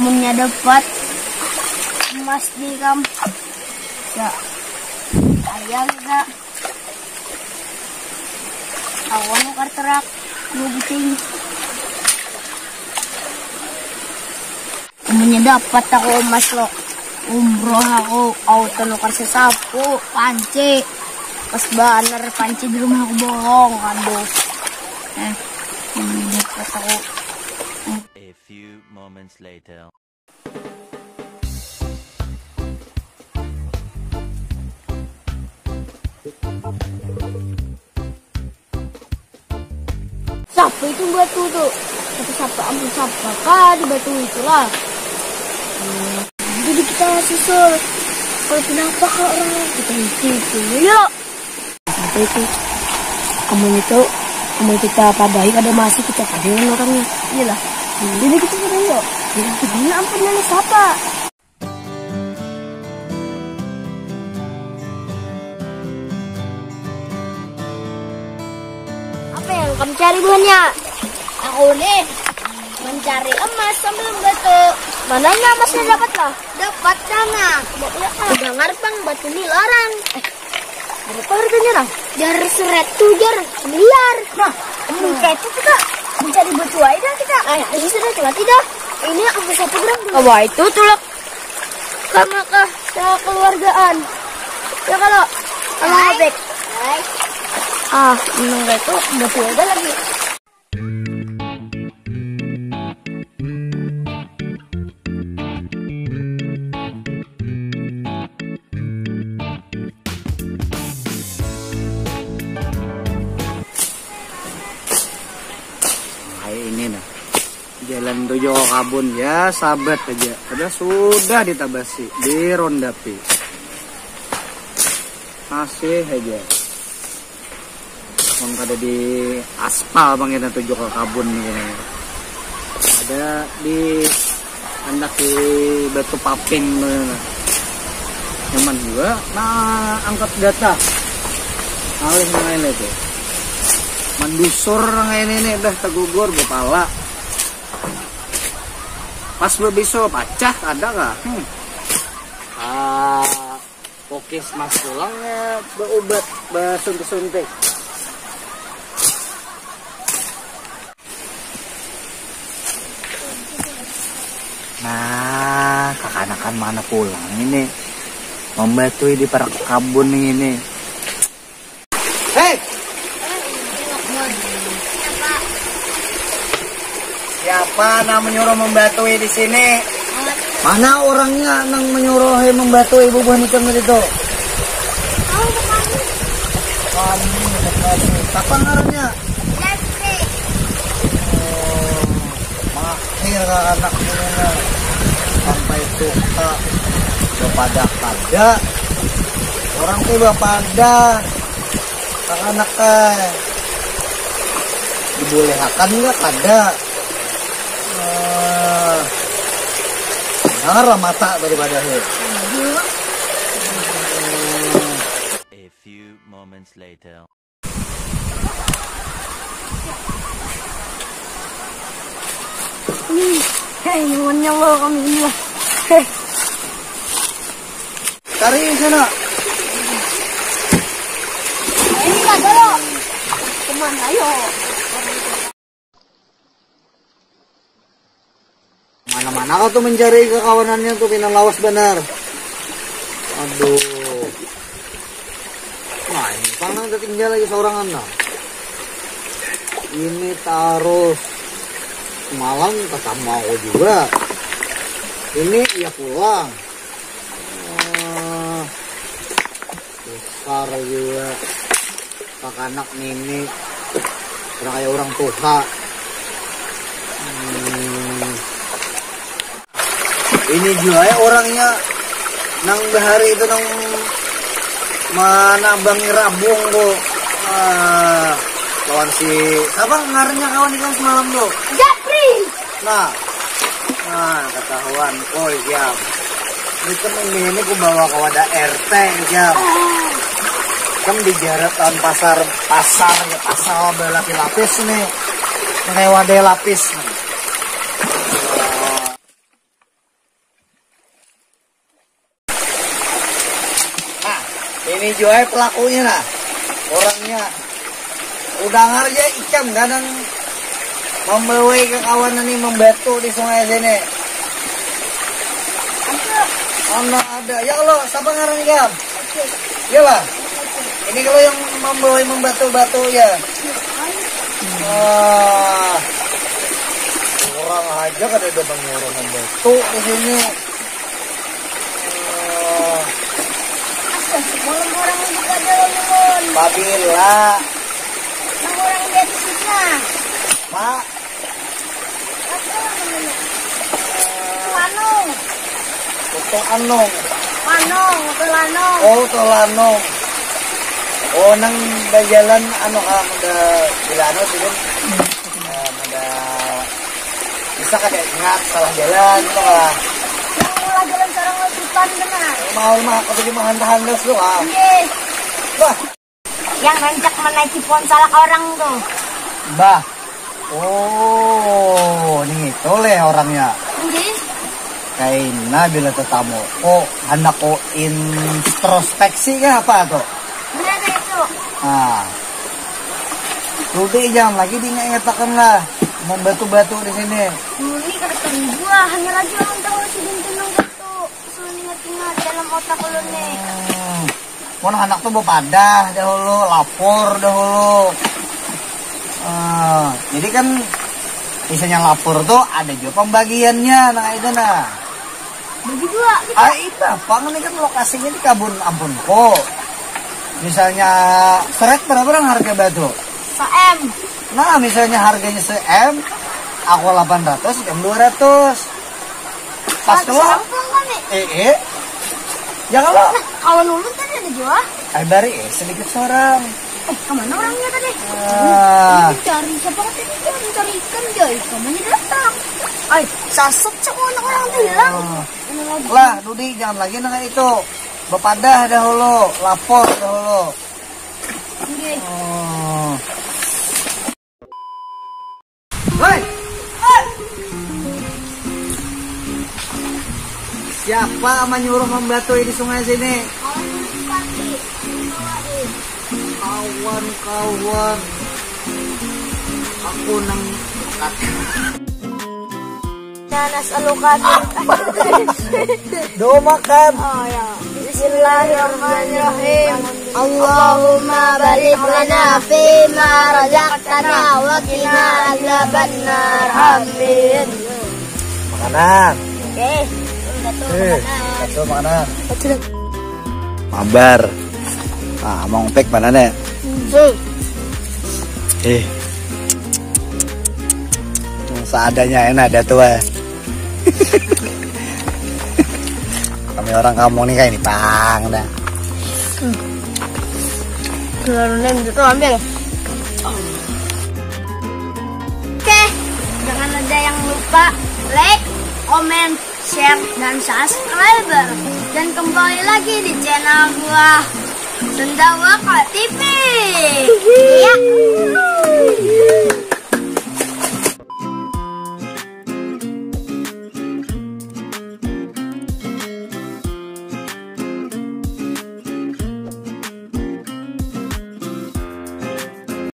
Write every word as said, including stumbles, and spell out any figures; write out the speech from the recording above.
Punya dapat emas di kam. Ya. Ayah kita. Awan nukar terak. Dua buting. Amunnya dapat aku emas lo. Umroh aku, auto nukar sesapu, panci. Pas banar panci di rumah aku bolong, aduh. Eh, amunnya dapat aku. A few moments later. Siapa itu batu tuh? Tapi siapa ampun siapa kah di batu itulah. Hmm, jadi kita susul. Kalau kenapa kah orang kita itu itu ya? Apa itu? Kamu itu, kamu kita padahi ada masih kita padahi orangnya. Iyalah. Hmm, jadi kita padahi yuk. Jadi kita ampun dari siapa? Apa yang kamu cari buhannya? Aku nih mencari emas sambil batu. Mananya emasnya dapat lah? Dapat dana. Dengar pang batu miliaran. Eh, berapa harganya nang? Jar seret tuh jar miliar. Nah, minta itu kita mencari batu aja dah kita. Ayo, ini sudah coba tidak? Ini aku satu gram dulu. Apa itu tulak? Sama kah sama keluargaan? Ya kalau sama Abek. Ah, menang itu udah keluarga lagi. Kayak ini nah. Jalan tujuh ke kabun ya, sabat aja. Padahal sudah ditabasi, dirondapi. Masih aja. Wong kada di aspal bang kita tujuh ke kabun ni. Ada di anak di batu paping tu. Nyaman juga. Nah, angkat data. Alih nang ini tu. Mandusur nang ini ni dah tegugur kepala. Pas bebisul pacah ada kah? Hmm. Ah, pokis mas tulangnya beobat besuntik-suntik. Nah, kakanakan mana pulang ini? Membatui di parak kabun ini. Hei! Siapa nang menyuruh membatui di sini? Mana orangnya nang menyuruh membatui bubuhan ikam tadi tu? Kami, kami. Siapa ngarannya? Jeffrey. Oh, mahir anak ini. Sampai suka bepada kada. Orang tu bepada. Anak-anak, eh, dibolehakan nggak? Kada. Eh, dengar lah mata daripada he. A few moments later. Hei, nyaman nyawa kami ini lah. Hei. Cari sana. Ini lah dulu. Teman, ayo. Mana-mana kau tuh mencari kekawanannya tuh, pina lawas benar. Aduh. Nah, ini pang nang tertinggal lagi seorang anak. Ini tarus. Semalam ketemu aku juga. Ini ia pulang. Eh, besar juga. Kakanak nini. Udah kayak orang tuha. Hmm. Ini jua ya orangnya nang bahari itu nang manabangi rabung tu. Ah, lawan si, apa ngarannya kawan ikam semalam tu? Japri. Nah. Nah, ketahuan. Oh, iya. Ini kan ini, ini ku bawa ke wadah R T, jam. Kan dijarat lawan pasar, pasar ya, pasar berlapis-lapis nih. Kayak wadah lapis nih. Ini jua pelakunya nah. Orangnya. Udah ngarja ikam kadang membawai kekawanan nih membatu di sungai sini. Ada. Ada. Ya Allah, siapa ngaran ikam? Iyalah. Ini kalau yang membawai membatu-batu ya. Wah. Orang aja kada ada bang orang membatu di sini. Eh, Asa semalam orang itu ada lawan. Pabila. Nang orang di atas itu nah. Mak. Apa namanya? Lanung. Foto Anung. Lanung, foto Lanung. Oh, foto Lanung. Oh, nang bajalan anu ah, udah bila anu sih kan. Eh, ada bisa kada ingat salah jalan tuh lah. Yang mulai jalan seorang hutan benar. Mau mah aku tadi mah hantas-hantas tuh ah. Iya. Wah. Yang rancak menaiki pohon salak orang tuh. Bah. Oh, ini toleh orangnya. Iya. Kaina bila tetamu, kok handak ko introspeksi kah apa tuh? Benar itu. Nah, Rudi jangan lagi diingat-ingatakan lah membatu-batu di sini. Dulu ni kada tahu jua, hanya lagi orang tahu si Bintin nang satu. Suruh ingat-ingat dalam otak ulun ni. Hmm. Mun handak tuh bepadah dahulu, lapor dahulu. Eh, jadi kan misalnya lapor tuh ada juga pembagiannya, nah itu nah. Bagi dua kita. Ah, itu apa? Ini kan lokasinya di kabun ampun kok. Misalnya seret berapa orang harga batu? Sa-M. Nah, misalnya harganya se-M, aku delapan ratus, ikam dua ratus. Pas keluar. Sampung kan nih? Eh, eh. Ya kalau. Nah, kawan ulun tadi ada jua. Ay, bari eh sedikit seorang. Eh, kemana orangnya tadi? Ah. Cari siapa tadi? Dia mencari ikan dia, ikannya datang. Ay, sasut cak anak orang tuh hilang. Ah. Lah, Dudi jangan lagi nang itu. Bepadah dahulu, lapor dahulu. Nggih. Oh. Hei! Siapa menyuruh membatui di sungai sini? Kawan-kawan, aku nang. Nanas alukan. Doa makan. Oh ya. Bismillahirrahmanirrahim. Allahumma barik lana fima razaqtana wa qina adzabannar. Amin. Makanan. Oke. Satu, eh, makanan. Satu makanan. Mabar. Ah, mau ngepek mana nih? Hmm. Eh. Seadanya enak ada tuh, eh. Kami orang kampung nih kayak ini pang dah. Keluarannya itu ambil. Oke, jangan ada yang lupa like, comment, share, dan subscribe. Dan kembali lagi di channel gua, Sundawaka T V. Iya.